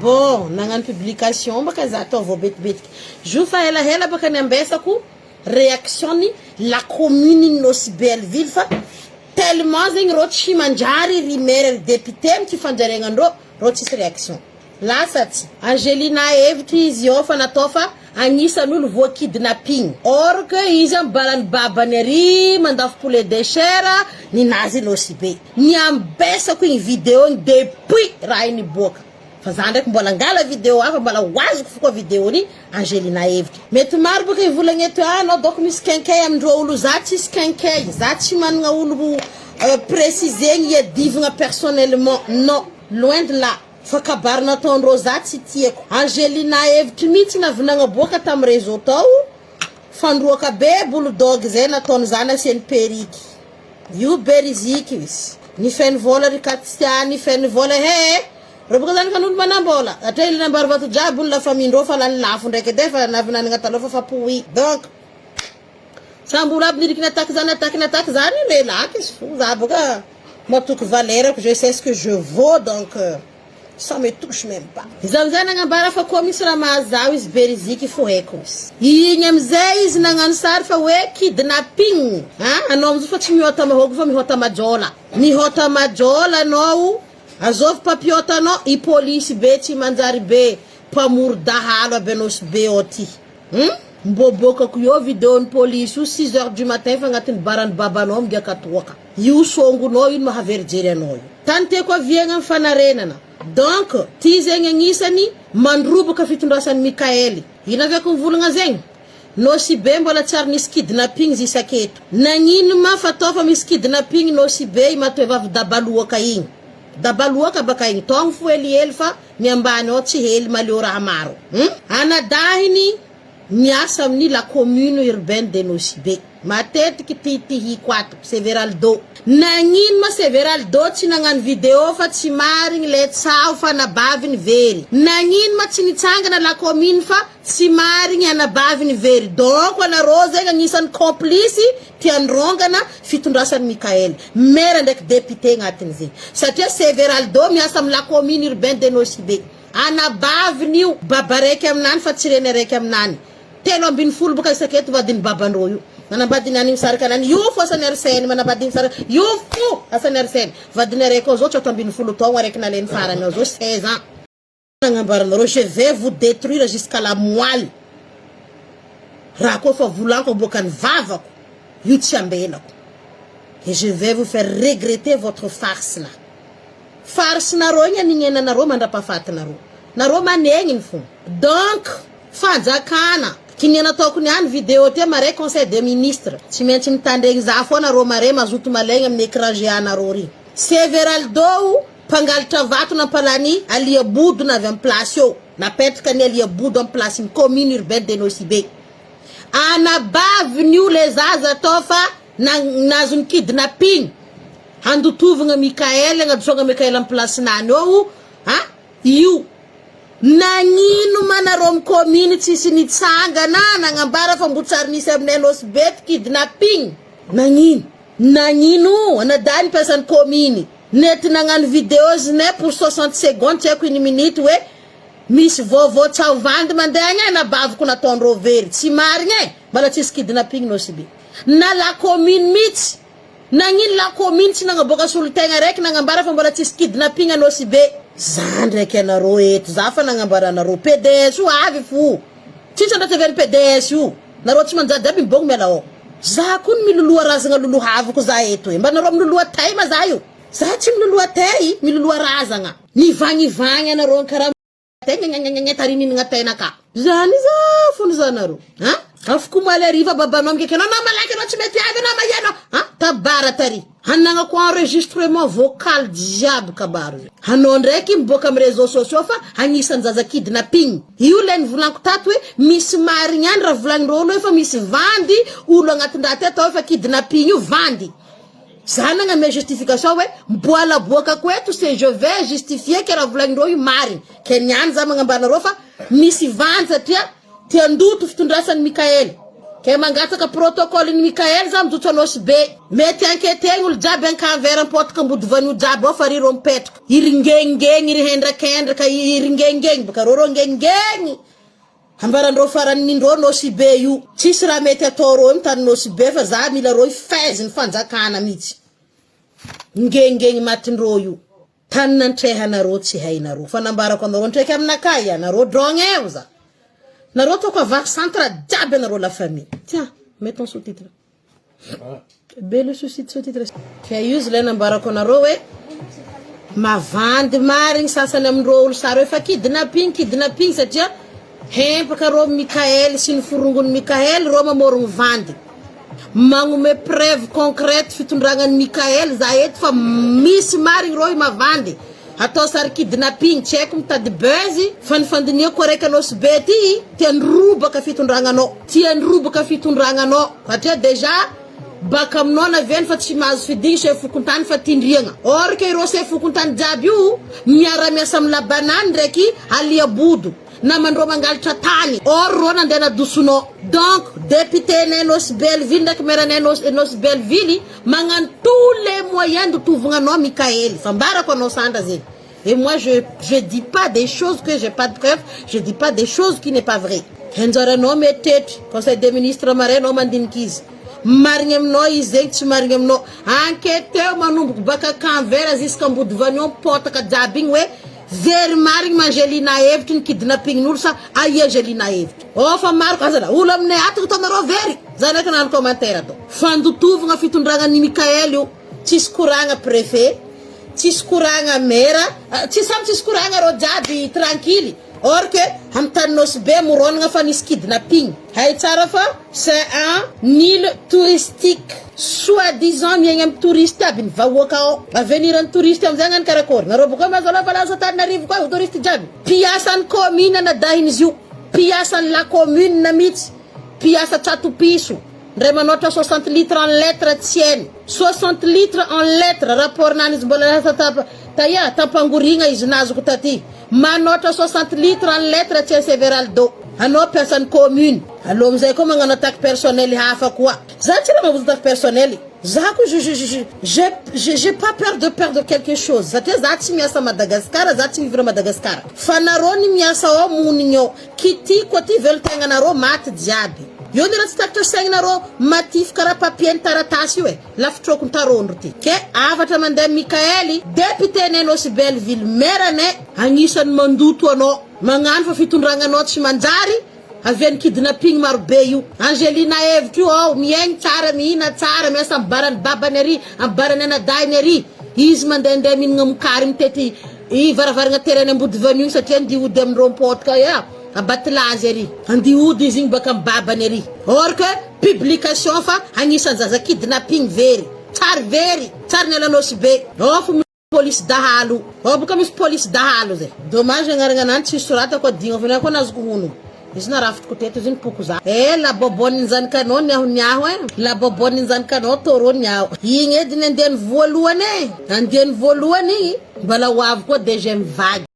Bon, nagnano publication baka za tao vao betibetiky. Zo fa helahela baka niambesako réaction-ny la commune Nosy Belleville fa tellement zegny rô tsy manjary ry maire ry député amy ty fanjaregnandrô, rô tsisy réaction. Lasa tsy. Angelina hevitry izy io fa natao fa agnisan'olo voa kidnapping. Or que izy amy balany babany ary mandafo poulet de chair ninazy Nosy Be. Niambesako igny vidéo igny depuis raha igny niboaka. Fa za ndraiky mbola angala vidéo hafa mbola ho azoko fo koa vidéo ny Angelina hevitra. Mety maro boka hivolagna eto hoe anao dôko misy quinquet amindreo olo za tsisy quinquet za tsy managna olo précisegny iadivagna personnellement non loin de là fa kabary nataondreo za tsy tiako. Angelina hevitry mihitsy navy nagnaboaka tamy réseau tao fandroaka be bulldog zay nataony za nasiany periky io beriziky izy nifeno vola ry Katia nifeno vola he reo boka zany kan'olo manambola satria ilo nambary vato jiaby olo la famille-ndreo fa lany lafo ndraiky edy e fa navy nanagna taloha fa fa poui donc samby olo aby niriky nataky zany nataky nataky zany lelaky izy fo za boka matoky valerako, je sais ce que je vaux, donc ça me touche même pas. Izy amizay nagnambara fa koa misy raha mahazaho izy beriziky fo haiko izy igny amizay izy nagnano sary fa hoe kidnapping a anao amizao fa tsy mihota mahôgo fa mihota majola mihota majola anao azovy mpampiota anao i polisy be tsy manjary be mpamory dahalo aby Nosy Be ao ty. Mbôbôkako eo vidéo ny polisy io 6 heures du matin fa agnatin'ny barany babanao migiaka toaka io songonao io no mahaverijery anao io tany tiako aviagna amy fanarenana. Donc ty zegny agnisany mandroboka fitondrasan'ny Mikaely ino avy mivolagna zegny Nosy Be mbola tsy ary nisy kidnapping izy isaketo nagnino ma fa atao fa misy kidnapping Nosy Be i matoevavy dabaloaka igny dabaloaka baka igny togno fo helihely fa miambany ao tsy hely maleo raha maro? Anadahiny miasa amin'ny la commune urbaine de Nosy Be matetiky titihiko ato Severaldo nagnino ma Severaldo tsy nagnano vidéo fa tsy marigny le tsao fa anabaviny very nagnino ma tsy nitsangana la commune fa tsy marigny anabaviny very? Donc anareo zegny agnisan'ny complice tiandrongana fitondrasan'ny Mikael maire ndraiky député agnatin'izay satria Severaldo miasa amy la commune urbaine de Nosy Be anabaviny io baba raiky aminany fa tsy reny araiky aminany 13 boka isaketo vadiny babandreo io manambadiny any misaraka anany io fo asany arseny manambadiny misaraka io fo asany arseny vadiny araiky ao zao 16 taogno araiky naleny farany ao zao 16 ans nagnambaranareo. Je vais vous détruire jusqu'à la moelle raha koa fa volaniko aboaka ny vavako io tsy ambelako et je vais vous faire regretter votre farce là farce nareo igny anignenanareo mandra-pahafatinareo nareo manegniny fo. Donc fanjakana kinia nataoko niany vidéo ty mare conseil des ministres tsy maintsy mitandregny za foa nareo mare mazoto malaigna amin'ny écran géant nareo ry Severaldo mpangalatra vato nampalany Aliabodo na avy amy place eo napetraka ny Aliabodo amy place ny commune urbaine de Nosy Be anabaviny io le zaza atao fa nazony kidnapping handotovagna Mikael agnadosoagna Mikael amy place-nany eo a io nagnino manareo amy commune tsisy nitsangana nagnambara fa mbo tsary nisy aminay Nosy Be ty kidnapping nagnino nagnino anadany mpiasan'ny commune nety nagnano vidéo zinay pour 60 secondes tsy haiko une minute hoe misy vaovao tsao vandy mandeha agny e nabaviko nataondreo very tsy marigny e mbola tsisy kidnapping Nosy Be na la commune mihitsy nagnino la commune tsy nagnaboaka solotegna raiky nagnambara fa mbola tsisy kidnapping Nosy Be za ndraiky anareo eto za fa nagnambaranareo PDS io avy fo tsisy andratsy PDS io nareo tsy manjady aby mibogno miala ao za koa ny miloloha razagna lolohaviko za eto e mba nareo miloloha tay ma za io za tsy miloloha tay miloloha razagna nivagnivagny anareo karaha tegna tarininagna tainaka zany za fony zanareo a afoko maly ariva babanao mikaiky anao na malaky anao tsy mety avy anao mahianao a tabara tary hanagnako enregistrement vocal jiaby kabaro zay anao ndraiky miboaka amy réseaux sociaux fa agnisan'ny zaza kidnapping io le nivolaniko tato hoe misy marigny any raha volagnindreo olo hoe fa misy vandy olo agnatin-draha ty atao hoe fa kidnapping io vandy za nagname justification hoe mbola boakako eto c'est je vais justifier ke raha volagnindreo io marigny ke niany za magnambaranareo fa misy vandy satria tiandoto fitondrasan'ny Mikaely. Ke mangataka protocole ny Mickaël za mijotso Nosy Be. Mety enquêter olo jiaby Ankanvera Ampotaka Ambodivanio jiaby ao fa ry rô mipetraka. Iry ngengeny iry hendrakendraka iry ngengeny baka rô rô ngengeny. Ambarandreo farany ndrô Nosy Be io. Tsisy raha mety atao rô io tany Nosy Be fa za mila rô hifezy ny fanjakana mihitsy. Ngengeny matindrô io. Tany nantrehanareo tsy hainareo fa nambarako anareo ndraiky aminakahy ianareo drogn eo za. Nareo ataoko avaky centre jiaby anareo la famille. Tiens, mets ton sous-titre. Be le sous-titre. Ka io izy ilay nambarako anareo hoe mavandy marigny sasany amindreo olo sary hoe fa kidnapping kidnapping satria hempaka reo Mickaël sy ny forongony Mickaël reo mamorogno vandy. Magnome preuve concrète fitondragnan'i Mickaël za eto fa misy marigny reo mavandy. Atao sary kidnapping tsy haiko mitady buzz fa ny fandinihako araiky Nosy Be ty tiany robaka fitondragnanao tiany robaka fitondragnanao satria déjà baka aminao naviany fa tsy mahazo fidigny chef fokontany fa tindriagna or que ireo chef fokontany jiaby io miara miasa amin'ny labanany ndraiky aliabodo namandreo mangalatra tany or reo nandeha nadosonao donc député nay Nosy Belleville ndraiky maire nay Nosy Belleville magnano tous les moyens ndotovognanao Mickaël fa ambarako anao sandra zegny et moi je dis pas des choses que j'ai pas de preuve, je dis pas des choses qui n'est pas vrai. Anjaranao mieritreritra conseil des ministres maray anao mandiniky izy marigny aminao izy zegny tsy marigny aminao enquêteo manomboky baka Camp-Vert jusqu'à Ambodivanion potaka jiaby igny hoe very marigny Angelina hevitry ny kidnapping-n'olo sa aia Angelina hevitry oh fa maro azala olo aminay ato ataonareo very za ndraiky nano commentaire atao fandotovagna fitondragnan'ny Mickaël io tsisy koragna préfet tsisy koragna maire tsy samy tsisy koragna reo jiaby tranquille or que amy tany Nosy Be moronagna fa nisy kidnapping hay tsara fa c'est un île touristique soi-disant miaigna amy touriste aby ny vahoaka ao avenir ny touriste amizay agnano karakory nareo boka mahazo lafa lasa Antananarivo koa touriste jiaby mpiasan'ny commune anadahin'izy io mpiasan'ny la commune mihitsy mpiasa tsatopiso ndray manoatra 60 litres en lettre tsy hainy 60 litres en lettre rapport nany izy mbola lasa taia tampangorigna izy nazoko taty manoatra 60 litres en lettre tsy hainy Severaldo anao mpiasan'ny commune aloha amizay koa magnano attaque personnel hafa koa za tsy raha mavozo attaque personnel za koa je j'ai pas peur de perdre quelque chose satria za tsy miasa Madagascar za tsy mivivre Madagascar fa nareo ny miasa ao monigny ao kitiko aty velon-tegnanareo maty jiaby io ny raha tsy takatra saignanareo matify karaha papier ny taratasy io e lafitroko ny tarondro ty ke afatra mandeha Mickaël député nay Nosy Belleville maire anay agnisan'ny mandoto anao magnano fa fitondragnanao tsy manjary avian'ny kidnapping marobe io Angelina hevitra io ao miaigny tsara mihina tsara miasa amy barany babany ary amy barany anadahiny ary izy mandehandeha mihinagna mokary mitety i varavarana terrain Ambodivanio io satria andihy ody amindreo mipotka ia abatilazy ary andihy ody izy igny baka amy babany ary or que publication fa agnisan'ny zaza kidnapping very tsary very tsary ny alanosy be ao fo polisy dahalo ao boka misy polisy dahalo zay dommage agnarana anany tsy soratako adigna fa na koa nazoko hono izy narafitiko teto izy nipoko za e la boboniny zanakanao niaho niaho e la boboniny zanakanao toro niaho igny edy ny andiany voalohany e andiany voalohany igny mbola ho avy koa deuxième vague.